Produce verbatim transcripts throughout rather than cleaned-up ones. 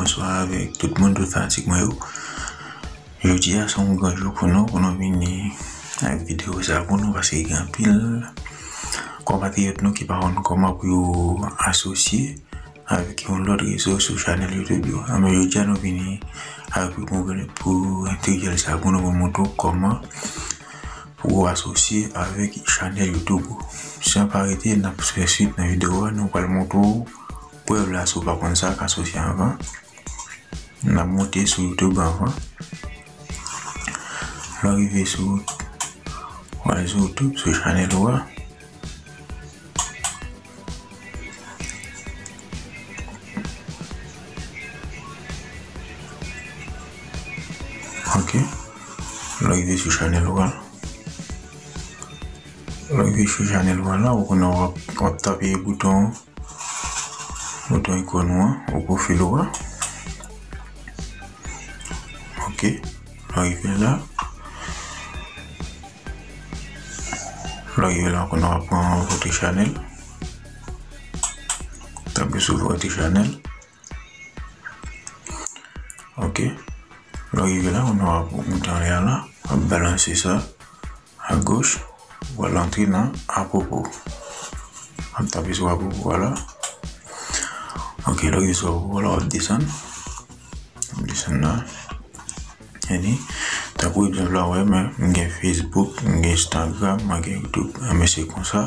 Bonswa avèk tout moun, tout fanatik mwen yo. Jodi a se yon gran jou pou nou, pou nou vini ak videyo sa pou nou, paske gen anpil konpatriyòt nou ki pa konn kòman pou yo asosye avèk yon lòt rezo sou chanèl YouTube yo. Anben, jodi a nou vini avèk pou, pou titorial sa pou nou, pou montre w kòman pou w asosye avèk chanèl YouTube ou. San pa rete, n ap fè swit nan videyo a, nou pral montre w prèv la, si w pa konn sa, k asosye anvan. N ap monte sou YouTube anvan. Lè w rive sou, w al sou YouTube, sou chanèl ou a. Ok. Lè w rive sou chanèl ou a. Lè w rive sou chanèl ou a la, ou konnen w ap, w ap tape bouton, bouton ikòn ou an, ou pwofil ou a. Ok. Lè w rive la, lè w rive la, ou konnen w ap pran fòtre chanèl. Tape sou fòtre chanèl. Ok. Lè w rive la, ou konnen w ap monte anlè a la, w ap balanse sa agoch, w al antre nan apwopo. W ap tape sou apwopo a la. Ok, lè w rive sou apwopo a la, w ap desann. W ap desann la. Epi, tankou egzanp la, w wè, mwen, m gen Facebook, m gen Instagram, mwen gen YouTube. Anben, se konsa.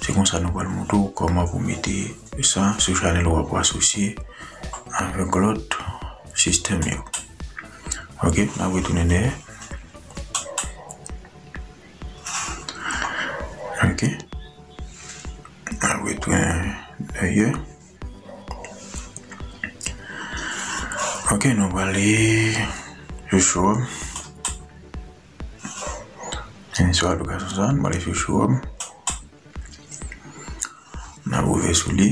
Se konsa nou pral montre w kòman pou mete sa sou chanèl ou a pou asosye avèk lòt sistèm yo. Ok, n ap retounen dèyè. Ok. N ap retounen dèyè. Ok, nou prale sou Chrome. Vin sou aplikasyon sa, nou prale sou Chrome. N ap ouvè sou li.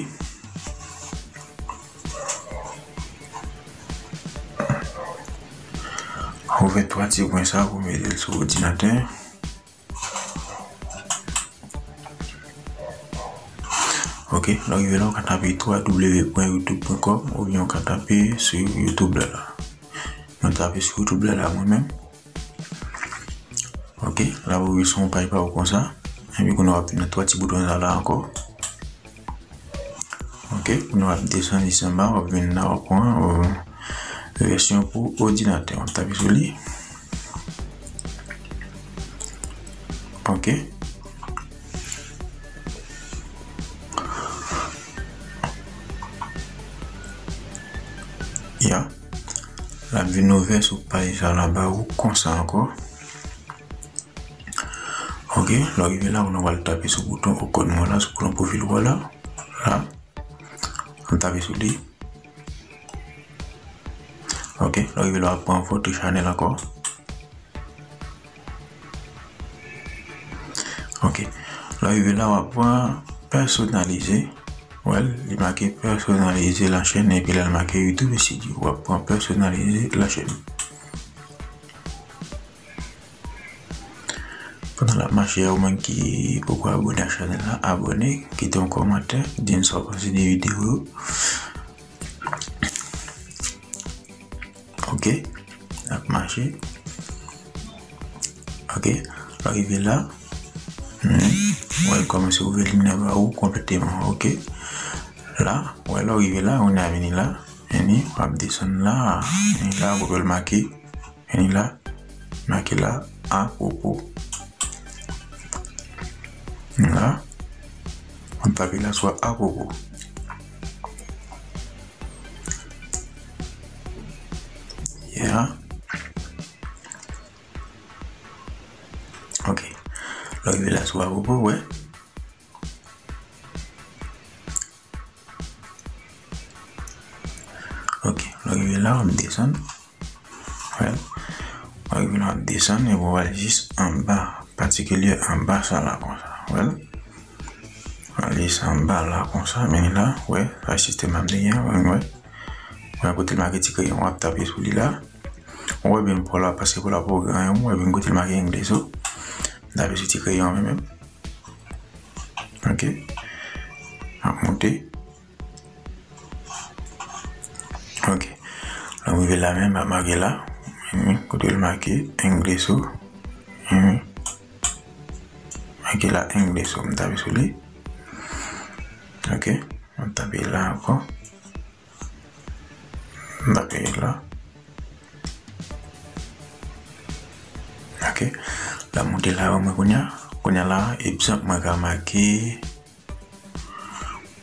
Ouvè twa ti pwen sa pou mete l sou òdinatè. Ok, lè w rive la, ou ka tape twa w pwen youtube pwen kòm oubyen ou ka tape sou YouTube la la. Mwen tape sou YouTube la la mwen menm. Ok, la pou vin sou yon paj pa ou konsa. Epi kounye a w ap vin nan twa ti bouton sa la ankò. Ok, kounye a w ap desann jis anba, w ap vin la, w ap pran, euh, vèsyon pou òdinatè. W ap tape sou li. Ok. Ya. L ap vin ouvè sou paj sa la ba ou konsa ankò. Ok, lè w rive la, ou nan pral tape sou bouton ikòn mwen la, sou bouton pwofil ou a la. La. Ou tape sou li. Ok, lè w rive la, w ap pran fòtre chanèl ankò. Ok, lè w rive la, w ap pran pèsonalize. Wè l, li make personnaliser la chaîne, epi la l make YouTube Studio. W ap pran personnaliser la chaîne. Pandan l ap mache a, ou menm ki poko abòne ak chanèl la, abòne, kite yon kòmantè, di n sa w panse de videyo yo. Ok, l ap mache. Ok, lè w rive la, hmm, wè l kòmanse ouvè limyè ba ou konplèteman. Ok, la, wè lè w rive la, ou nan vini la, vini, w ap desann la, vini la, w ap wè l make. Vini la, make la, apwopo. La, m tape la sou apwopo. Yeah. Ok. Lè w rive la sou apwopo, wè. Ok, lè w rive la, w ap desann. Wè. Lè w rive la, w ap desann, epi w al jis anba, patikilye anba sa la konsa. Wè. W al jis anba la konsa, men la, wè, sa sistèm ap genyen, wè, wè. Wè, kote l make ti kreyon, w ap tape sou li la. Wè, byen pou la, paske pou la poko gen anyen, wè, byen kote l make English, so. Tape sou ti kreyon an menm. Ok. Ap monte. Ok, Epi la menm, m ap make la. Kote l make Ingreso. Make la Ingreso. M tape sou li. Ok. M ap tape la ankò. M tape la. Ok. La monte la, mwen kounye a. Kounye a la, egzanp, mwen ka make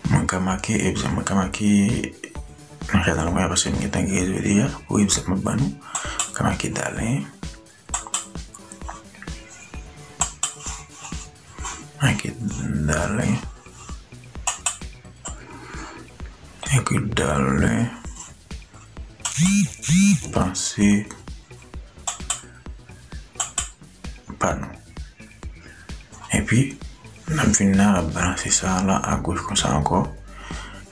Mwen ka make, egzanp, mwen ka make nan chanèl mwen, paske m gentan gen rezo deja. Pou egzanp, m ap ban nou, mwen ka make Dalen. Make Dalen. Ekri Dalen. Panse pa nou. Epi, n ap vin la, n ap balanse sa la agoch konsa ankò.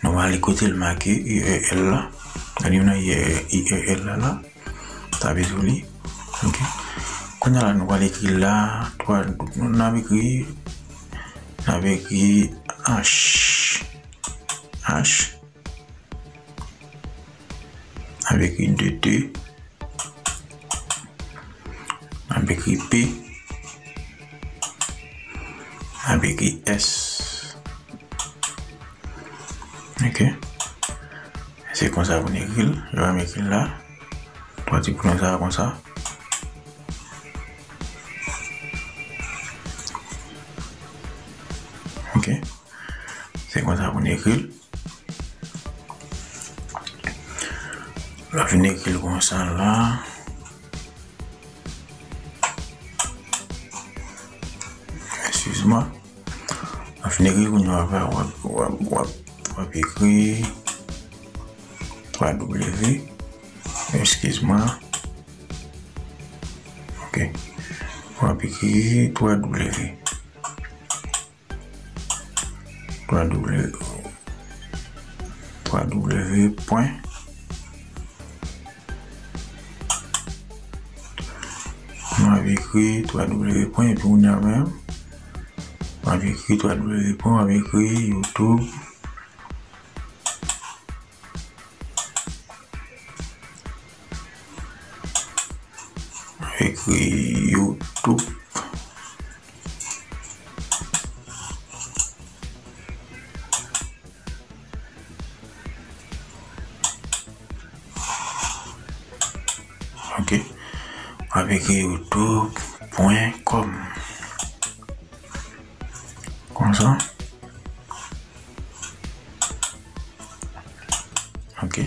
Nou ale kote l make U R L la. Gade nan U R L, U R L la la. Tape sou li. Ok. Kounye a la, nou pral ekri la, twa, n ap ekri, n ap ekri H. H. N ap ekri de T. N ap ekri P. N ap ekri S. Ok. Se konsa pou n ekri l. Jan m ekri l la. Twa ti pwen sa konsa. Ok. Se konsa pou n ekri l. Lè w fin ekri l konsa la. Eskiz mwen. Lè w fin ekri, kounye a w ap, w ap, w ap, w ap, w ap ekri twa W. Eskiz mwen. Ok. W ap ekri twa W. twa W, twa W pwen. Nou ap ekri twa W pwen, epi kounye a menm, w ap ekri twa W pwen, w ap ekri YouTube. Ekri YouTube. Ok. W ap ekri youtube pwen kòm. Konsa. Ok.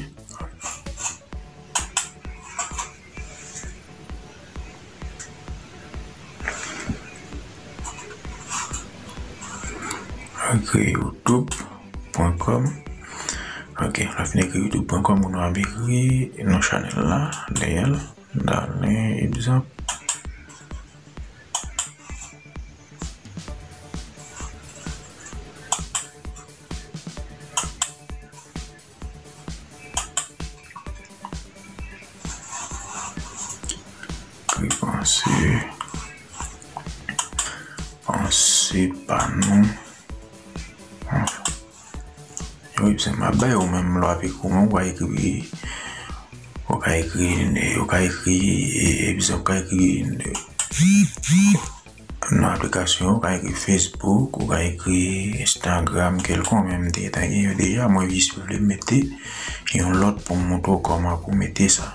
Ekri youtube pwen kòm. Ok, lè w fin ekri youtube pwen kòm, nou ap ekri non chanèl la, dèyè l, Dalen egzanp. Ekri panse, panse pa nou. Yo, se m ap bay ou menm lè w ap ekri, ou menm ou ka ekri, ou ka ekri, ou ka ekri, e, egzanp, ou ka ekri, nan aplikasyon, ou ka ekri Facebook, ou ka ekri Instagram, kèlkonk, men m te gentan gen yo deja, mwen jis vle mete yon lòt pou m montre w kòman pou mete sa.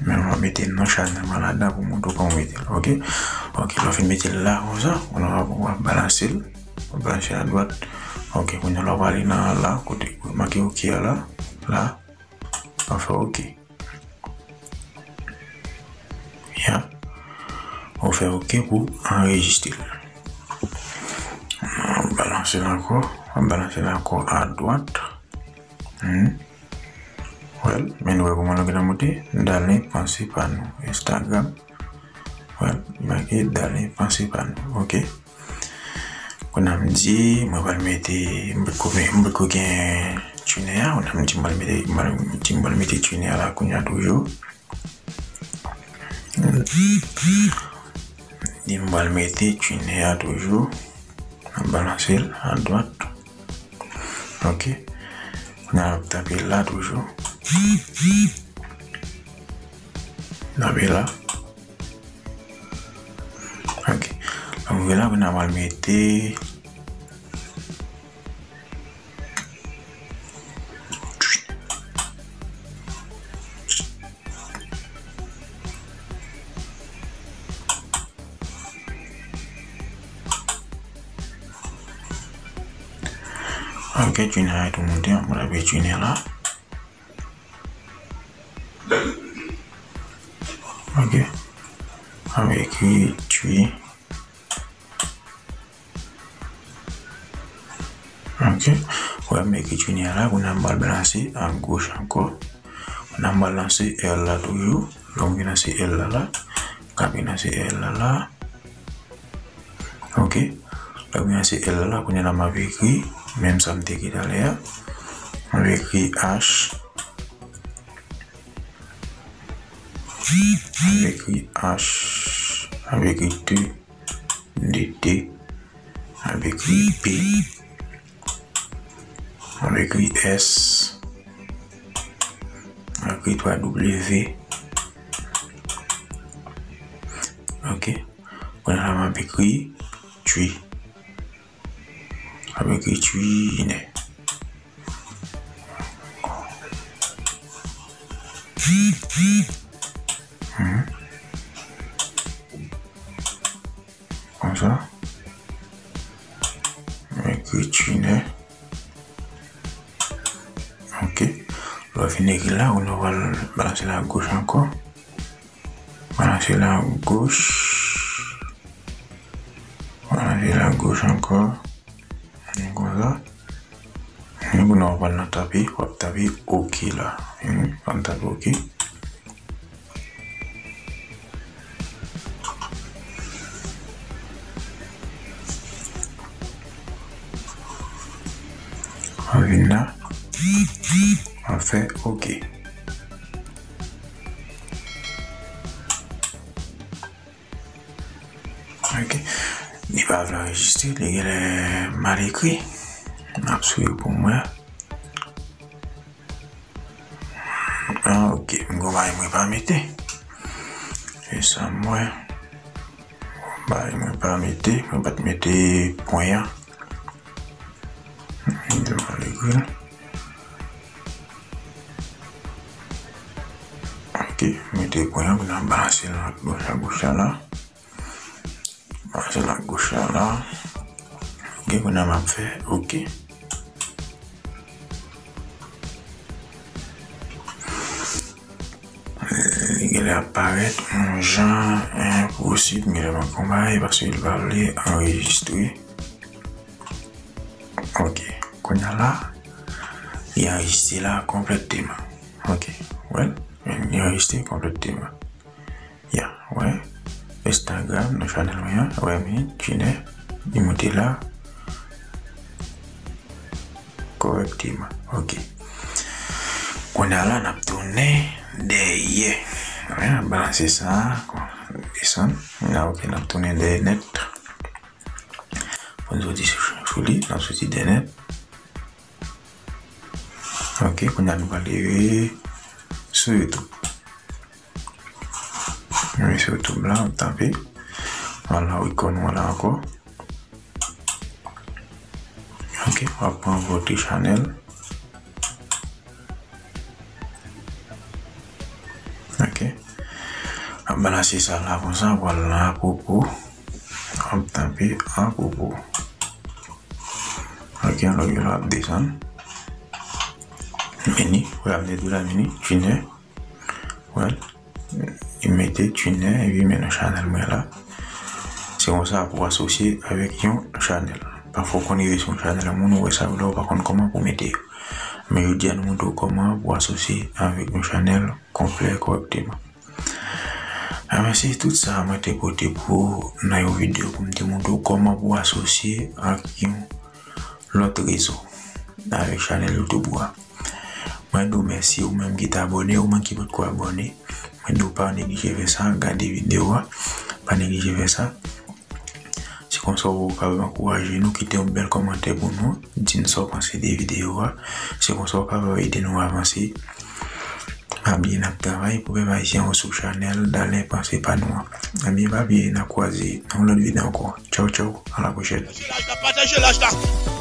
Men m ap mete non chanèl mwen ladan pou montre w kòman mete l, ok? Ok, lè w fin mete l la konsa, ou ap, ou ap balanse l, ou ap balanse l adwat. Ok, kounye a la w prale nan la, kote pou make ok a la, la, w ap fè ok. Ya. Ou fè ok pou anrejistre l. Ou balanse l ankò, ou balanse l ankò adwat. Hmm. Well, men nou wè kòman nou gentan monte. Dalen panse pa nou. Instagram. Well, make Dalen panse pa nou. Ok. Kounye a m di, mwen pral mete, m poko, m poko gen tuner a. Kounye a m di, m pral mete, m pral, m di, m pral mete tuner a la kounye a toujou. Di m pral mete tuner a toujou. M ap balanse l adwat. Ok. Kounye a m ap tape la toujou. N ap vin la. Ok. Lè m vin la, kounye a m al mete. Ok, tuner a tou monte, mwen ap tuner la. Ok. Avèk twi. Ok. Wè, m ekri tuner la, kounye a m pral balanse a goch ankò. Kounye a m pral lanse L la toujou. Donk, m vin lanse L la la. K ap vin lanse L la la. Ok. Lè m vin lanse L la la, kounye a la m ap ekri menm sa m te ekri talè a. M ap ekri H. M ap ekri H. M ap ekri T. D T. M ap ekri P. M ap ekri S. M ap ekri twa W. Ok. Kounye a la m ap ekri twi. M ap ekri tuner. Hmm. Konsa. M ekri tuner. Ok. Lè w fin ekri la, ou nou pral balanse l a goch ankò. Balanse l a goch. Balanse l a goch ankò. Konsa. Epi kounye a w ap al nan tape, w ap tape ok la. Hmm, w ap tape ok. W ap vin la. W ap fè ok. Ok. Li pa vle anrejistre, li genlè mal ekri. M ap swiv pou m wè. Ah, ok. M gon bagay mwen pa mete. Se sa m wè. Bagay mwen pa mete, mwen pa t mete pwen an. M te mal ekri l. Ok, mete pwen an, pou n ap balanse l nan goch la, goch la la. Balanse l nan goch la la. Ok, kounye a m ap fè ok. Li genlè ap parèt yon jan enposib, m genlè manke yon bagay, paske li pa vle anrejistre. Ok, kounye a la, li anrejistre la konplèteman. Ok, well, li anrejistre konplèteman. Ya, wè. Instagram, nan chanèl mwen an, wè, men, tuner, li monte la. Kòrèkteman. Ok. Kounye a la, n ap tounen dèyè. Wè, n ap balanse sa, desann. La, ok, n ap tounen dèyè nèt. Pou n soti sou, sou li, n ap soti dèyè nèt. Ok, kounye a nou pral rive sou YouTube. Rive sou YouTube la, w ap tape. Vwala, ikòn mwen la ankò. Ok, w ap pran vòt chanèl. Ok. W ap balanse sa la konsa, w ap al nan apwopo. W ap tape apwopo. Ok, lòt yo la ap desann. Meni, w ap mete la meni, tuner. Well, li mete tuner, epi men nan chanèl mwen la. Se konsa pou w asosye avèk yon chanèl. Pafwa w konn rive sou yon chanèl moun, ou wè sa yo la, ou pa konn kòman pou w mete yo. Men jodi a, nou montre w kòman pou w asosye avèk yon chanèl konplè kòrèkteman. Anben, se tout sa mwen te pote pou ou nan yon videyo pou m te montre w kòman pou w asosye ak yon lòt rezo avèk chanèl YouTube ou a. Mwen di w mèsi ou menm ki te abòne, ou menm ki potko abòne. Mwen di w pa neglije fè sa, gade videyo a, pa neglije fè sa. Se konsa w kapab ankouraje nou, kite yon bèl kòmantè pou nou, di n sa w panse de videyo a. Se konsa w kapab ede nou avanse. Abye, n ap travay pou pèp ayisyen an sou chanèl Dalen Panse Pa Nou an. Ebyen, pa bliye, n ap kwaze nan yon lòt videyo ankò. Tchaw, tchaw, a la pwochèn. Pataje laj la, pataje laj la.